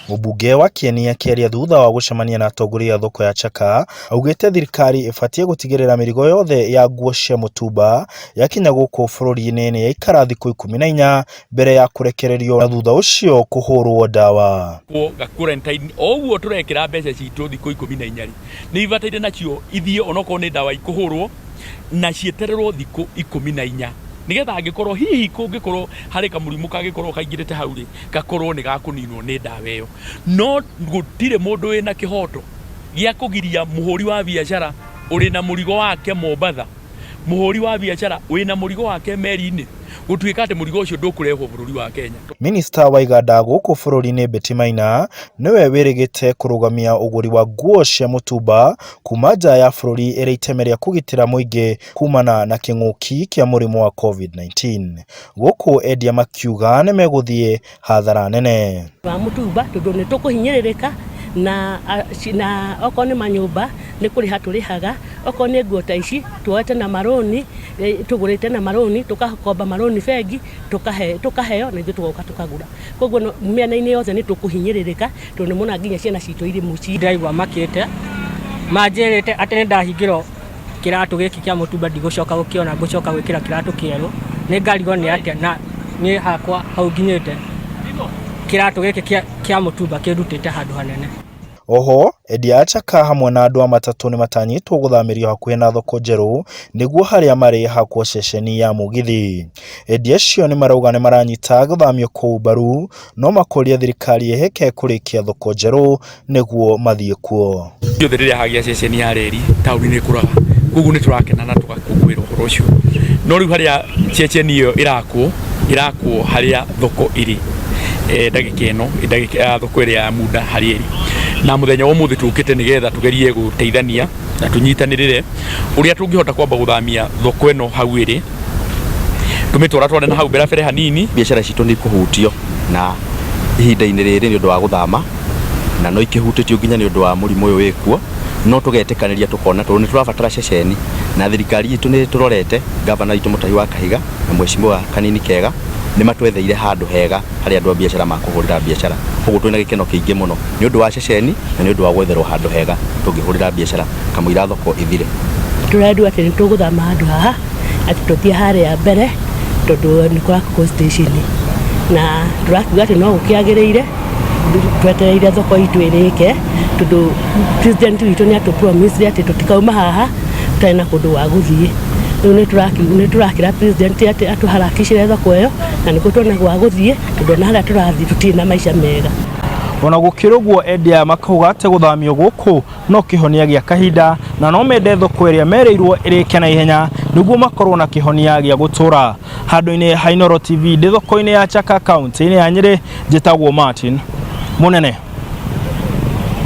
Mũmbunge wa Kieni akĩaria thutha wa gũcemania na atongoria a thoko ya Chaka augĩte thirikari ĩbatiĩ gũtigĩrĩra mĩrigo yothe ya nguo cia mũtumba yakinya gũkũ bũrũri-inĩ nĩ yaikara thikũ 14 mbere ya kũrekererio na thutha ũcio kũhũrwo ndawa. Quarantine o ũguo tũrekĩra mbeca citũ thikũ 14 rĩ, nĩ ibataire nacio ithiĩ onokorwo nĩ ndawa ikũhũrwo na cietererwo thikũ 14 nĩgetha angĩkorwo hihi kũngĩkorwo harĩ kamũrimũ kangĩkorwo kaingĩrĩte hau rĩ, gakorwo nĩ gakũninwo nĩ ndawa ĩyo. No gũtirĩ mũndũ wĩna kĩhoto gĩa kũgiria mũhũri wa biacara ũrĩ na mũrigo wake Mombatha, mũhũri wa biacara wĩna mũrigo wake meri-inĩ gũtuĩka atĩ mũrigo ũcio ndũkũrehwo bũrũri wa Kenya. Minista wa iganda gũkũ bũrũri-inĩ Betty Maina nĩwe wĩrĩgĩte kũrũgamia ũgũri wa nguo cia mũtumba kuma nja ya bũrũri ĩrĩ iteme rĩa kũgitĩra mũingĩ kumana na kĩng'ũki kĩa mũrimũ wa Covid-19. Gũkũ endia makiuga nĩmegũthiĩ hathara nene. Wa mũtumba tondũ nĩ tũkũhinyĩrĩrĩka na na okorwo nĩ manyũmba nĩ kũrĩha tũrĩhaga, okorwo nĩ nguo ta ici tuoete na marũni, tũgũrĩte na marũni, tũgakomba marũni bengi tũkaheo na ithuĩ tũgoka tũkagũra. Koguo mĩena-inĩ yothe nĩ tũkũhinyĩrĩrĩka tondũ nĩ mũna nginya ciana citũ irĩ mũciĩ. Ndĩraigua makĩte, manjĩrĩte atĩ nĩ ndahingĩrwo kĩratũ gĩkĩ kĩa mũtumba ndigũcoka gũkĩona, ngũcoka gwĩkĩra kĩratũ kĩerũ, nĩ ngarigwo nĩ atĩa na niĩ hakwa hau nginyĩte kĩratũ gĩkĩ kĩa mũtumba kĩndutĩte handũ hanene. Oho, endia a Chaka hamwe na andũ a matatũ nĩmatanyĩtwo gũthamĩrio hakuhĩ na thoko njerũ nĩguo harĩa marĩ hakwo ceceni ya mũgithi. Endia acio nĩmarauga nĩmaranyita gũthamio kũu mbaru no makoria thirikari ĩhĩke kũrĩkia thoko njerũ nĩguo mathiĩ kuo. Ithuothe rĩrĩa hagĩa ceceni ya reri taũni nĩ ĩkũraga, koguo nĩ tũrakena na tũgakũngũĩra ũhoro ũcio. No rĩu harĩa ceceni ĩyo ĩrakwo, ĩrakwo harĩa thoko ĩrĩ ndagĩka ĩno, ndagĩka thoko ĩrĩa ya Munda harĩa ĩrĩ. Na mũthenya wa ũmũthĩ tũkĩte nĩgetha tũgerie gũteithania na tũnyitanĩrĩre ũrĩa tũngĩhota kwamba gũthamia thoko ĩno hau ĩrĩ, tũmĩtwaratware na hau mbere hanini. Biacara citũ nĩ ikũhutio na ihinda-inĩ rĩrĩ nĩ ũndũ wa gũthama na no ikĩhutĩtio nginya nĩ ũndũ wa mũrimũ ũyũ wĩkuo, no tũgetĩkanĩria tũkona tondũ nĩ tũrabatara ceceni na thirikari itũ nĩ ĩtũrorete, ngavana witũ Mũtahi wa Kahiga na mheshimiwa Kanini Kega nĩ matwetheire handũ hega harĩa andũ a biacara makũhũrĩra biacara. Koguo twĩna gĩkeno kĩingĩ mũno nĩ ũndũ wa ceceni na nĩ ũndũ wa gwetherwo handũ hega tũngĩhũrĩra biacara kamũira thoko ĩthire. Tũrendwo atĩ nĩ tũgũthama handũ haha atĩ tũthiĩ harĩa mbere tondũ nĩ kũrakwo station na tũrakiuga atĩ no gũkĩagĩrĩire twetereire thoko itũ ĩrĩke tondũ president witũ nĩ atũ promise atĩ tũtikauma haha tũtarĩ na kũndũ gwa gũthiĩ. Rĩu nĩ tũrakĩra president atĩ atũharakicĩre thoko ĩyo na nĩguo tuone gwa gũthiĩ tondũ ona harĩa tũrathiĩ tũtirĩ na maica mega. Ona gũkĩrĩ ũguo endia aya makauga atĩ gũthamio gũkũ no kĩhonia gĩa kahinda na no mende thoko ĩrĩa merĩirwo ĩrĩke na ihenya nĩguo makorwo na kĩhonia gĩa gũtũra. Handũ-inĩ ha Inooro TV ndĩ thoko-inĩ ya Chaka kaunti-inĩ ya Nyĩrĩ, njĩtagwo Martin Mũnene.